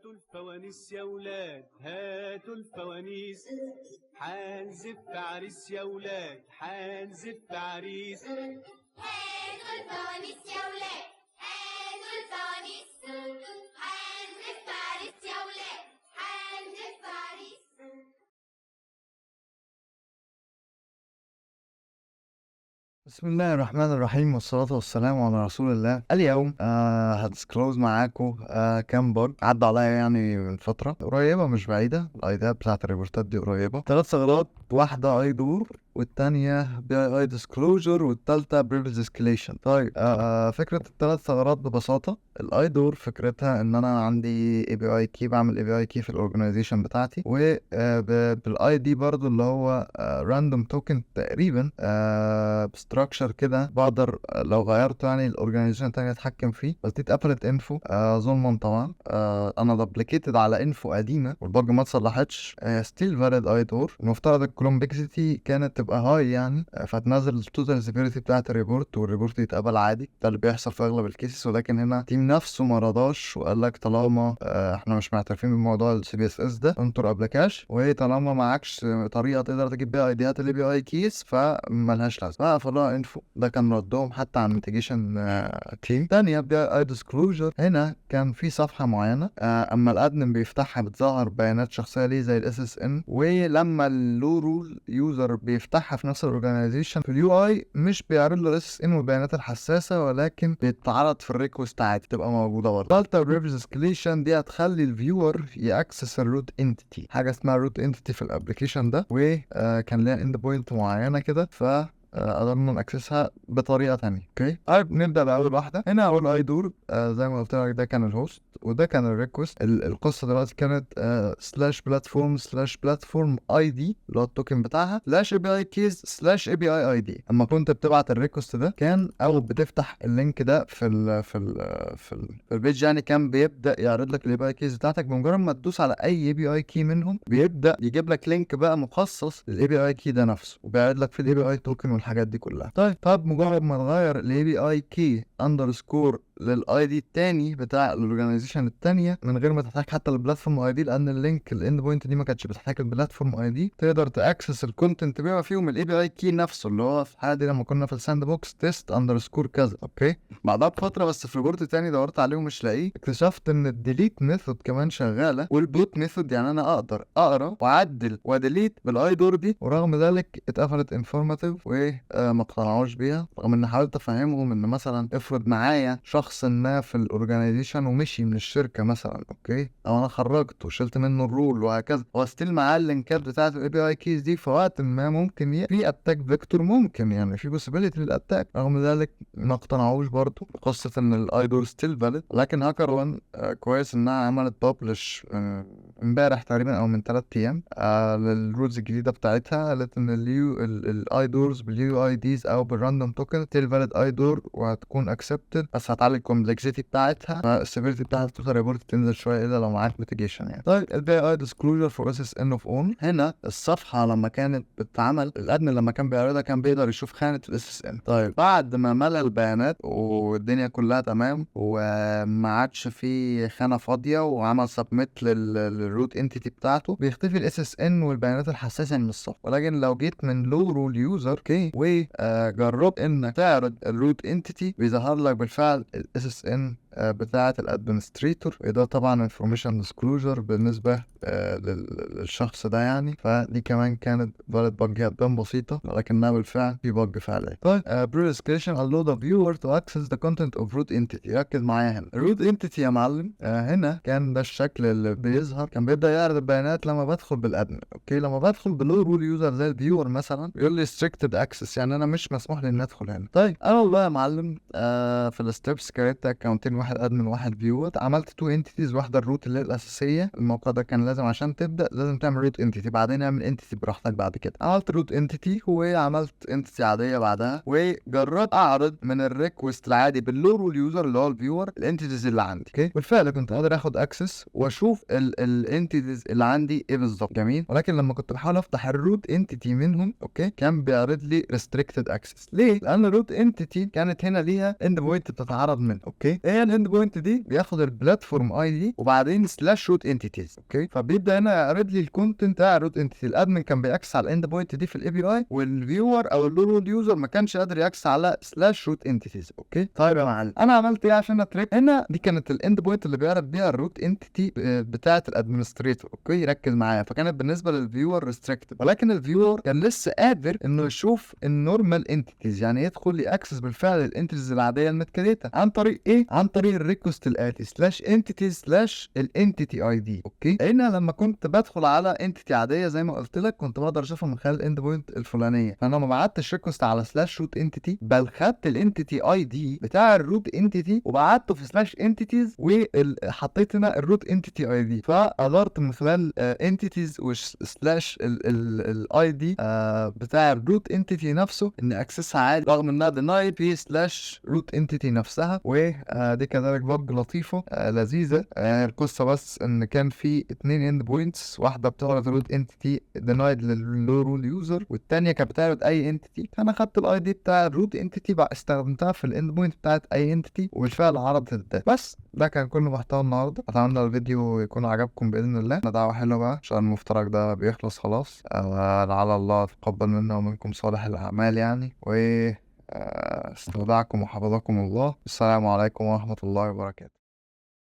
هاتوا الفوانيس يا ولاد، هاتوا الفوانيس، حنزف عريس يا ولاد، حنزف عريس. هاتوا الفوانيس يا ولاد، هاتوا الفوانيس، حنزف عريس يا ولاد، حنزف عريس. بسم الله الرحمن الرحيم، والصلاة والسلام على رسول الله. اليوم ه disclose معاكم كام bug عدى عليا يعني من فترة قريبة مش بعيدة. ال ID ات بتاعت ال report ات دي قريبة، 3 ثغرات، واحدة IDOR والتانية PII disclosure والتالتة privilege escalation. طيب فكرة الثلاث ثغرات ببساطة، ال IDOR فكرتها ان انا عندي API key، بعمل API key في ال organization بتاعتي، و بال ID برضو اللي هو random token تقريبا، ب structure كده بقدر لو غيرته يعني ال organization التانية اتحكم فيه. بس دي اتقفلت info ظلما طبعا. انا duplicated على info قديمة وال bug ما اتصلحتش. still valid IDOR. المفترض ال complexity كانت تبقى high يعني، فتنزل ال total severity بتاعت ال report وال report يتقبل عادي، ده اللي بيحصل في اغلب ال cases. ولكن هنا team نفسه ما رضاش وقال لك طالما احنا مش معترفين بموضوع ال CVSS ده انطر ابلكاش، وطالما معكش طريقه تقدر تجيب بيها ID ات ال API keys فملهاش لازمه، فقفلوها info. ده كان ردهم حتى على ال mitigation team. تانية PII disclosure، هنا كان في صفحة معينة، اما ال admin بيفتحها بتظهر بيانات شخصية ليه زي ال SSN، ولما ال low role user بيفتحها في نفس ال organization في ال UI مش بيعرض له ال SSN والبيانات الحساسة، ولكن بيتعرض في ال request عادي، تبقى موجودة برضه. ثالثة privilege escalation، دي هتخلي ال viewer ي access ال root entity، حاجة اسمها root entity في ال application ده، وكان ليها endpoint معينة كده، ف قدرنا ن access ها بطريقة تانية. okay طيب نبدا باول واحدة. هنا اول IDOR، زي ما قلت لك ده كان ال host وده كان ال request. القصة دلوقتي كانت slash platform slash platform ID اللي هو ال token بتاعها slash API keys slash API ID. اما كنت بتبعت ال request ده كان، او بتفتح ال link ده في ال page يعني، كان بيبدا يعرض لك ال API keys بتاعتك. بمجرد ما تدوس على اي API key منهم بيبدا يجيب لك link بقى مخصص لل API key ده نفسه، وبيعرض لك في ال API token والحاجات دي كلها. طيب مجرد ما تغير ال API key underscore لل ID التاني بتاع ال organization التانية من غير ما تحتاج حتى ال platform ID، لان ال link ال endpoint دي ما كانتش بتحتاج ال platform ID، تقدر ت access ال content بما فيهم ال API key نفسه اللي هو في الحالة دي لما كنا في ال sandbox test underscore كذا. okay بعدها بفترة بس في report تاني دورت عليه ومش لاقيه، اكتشفت ان ال delete method كمان شغالة وال put method، يعني انا اقدر اقرا واعدل وا delete بال IDOR دي، ورغم ذلك اتقفلت informative وما اقتنعوش بيها، رغم ان حاولت افهمهم ان مثلا افرض معايا شخص ما في ال organization ومشي من الشركة مثلا، okay، او انا خرجته وشلت منه ال role وهكذا، هو still معاه ال link ات بتاعت ال API keys دي، فوقت ما ممكن في attack vector، ممكن يعني في possibility لل attack. رغم ذلك ما اقتنعوش برضه بقصة ان ال IDOR still valid. لكن HackerOne كويس انها عملت publish امبارح تقريبا او من 3 ايام لل rules الجديدة بتاعتها، قالت ان ال U ال IDORs بال UIDs او بال random token still valid IDOR وهتكون accepted، بس هتعلي ال complexity بتاعتها، فال severity بتاعت ال total report تنزل شوية الا لو معاك mitigation يعني. طيب ال PII disclosure for SSN of owner، هنا الصفحة لما كانت بتتعمل ال admin لما كان بيعرضها كان بيقدر يشوف خانه ال SSN. طيب بعد ما ملى البيانات والدنيا كلها تمام وما عادش في خانه فاضية وعمل submit لل root entity بتاعته، بيختفي ال SSN والبيانات الحساسة من الصفحة. ولكن لو جيت من low role user okay وجربت انك تعرض ال root entity، بيظهر لك بالفعل ال SSN بتاعه ال administrator، وده طبعا information disclosure بالنسبة للشخص ده يعني. فدي كمان كانت valid bug، هي تبان بسيطة ولكنها بالفعل في bug فعليا. طيب privilege escalation allow the viewer to access the content of root entity. ركز معايا هنا، root entity يا معلم، هنا كان ده الشكل اللي بيظهر، كان بيبدا يعرض البيانات لما بدخل بال admin. okay لما بدخل ب low role user زي ال viewer مثلا بيقول لي restricted access، يعني انا مش مسموح لي اني ادخل هنا. طيب انا والله يا معلم في ال steps create account ين، واحد admin واحد viewer، عملت two entities، واحدة ال root اللي هي الاساسية، الموقع ده كان لازم عشان تبدا لازم تعمل root entity، بعدين اعمل entity براحتك بعد كده. عملت root entity وعملت entity عادية بعدها، وجربت اعرض من ال request العادي بال low role user اللي هو ال viewer ال entities اللي عندي. okay بالفعل كنت قادر اخد access واشوف ال entities اللي عندي ايه بالظبط. جميل. ولكن لما كنت بحاول افتح ال root entity منهم، okay، كان بيعرض لي restricted access. ليه؟ لان ال root entity كانت هنا ليها endpoint بتتعرض منه. okay ايه ال endpoint دي بياخد ال platform ID وبعدين slash root entities، okay. فبيبدا هنا يعرض لي ال content بتاع ال root entity. ال admin كان بي access على ال endpoint دي في ال API، وال viewer او ال low role user ما كانش قادر ي access على slash root entities، okay. طيب يا معلم، انا عملت ايه عشان ا trick هنا؟ دي كانت ال endpoint اللي بيعرض بيها ال root entity بتاعه ال administrator، okay. ركز معايا. فكانت بالنسبة لل viewer restricted، ولكن ال viewer كان لسه قادر انه يشوف ال normal entities، يعني يدخل ي access بالفعل ال entities العادية المتكريته عن طريق ايه؟ عن طريق ال request الاتي slash entity slash ال entity ID، okay. هنا لما كنت بدخل على entity عادية زي ما قلت لك كنت بقدر اشوفها من خلال ال endpoint الفلانية، فانا ما بعتش request على slash root entity، بل خدت ال entity ID بتاع ال root entity وبعته في slash entities وحطيت هنا ال root entity ID. فقدرت من خلال entities و slash ال ID بتاع ال root entity نفسه ان access ها عادي رغم انها denied في slash root entity نفسها. ودي كذلك bug لطيفة لذيذة. القصة بس ان كان في اتنين endpoints، واحدة بتعرض root entity denied لل low role user، والتانية كانت بتعرض اي entity. فانا خدت ال ID بتاع ال root entity بقى استخدمتها في ال endpoint بتاعت اي entity، وبالفعل عرضت ال data. بس ده كان كل محتوى النهارده. اتمنى الفيديو يكون عجبكم باذن الله. دعوه حلوة بقى عشان المفترج ده بيخلص خلاص. لعل الله يتقبل منا ومنكم صالح الاعمال يعني، و استودعكم وحفظكم الله. السلام عليكم ورحمة الله وبركاته.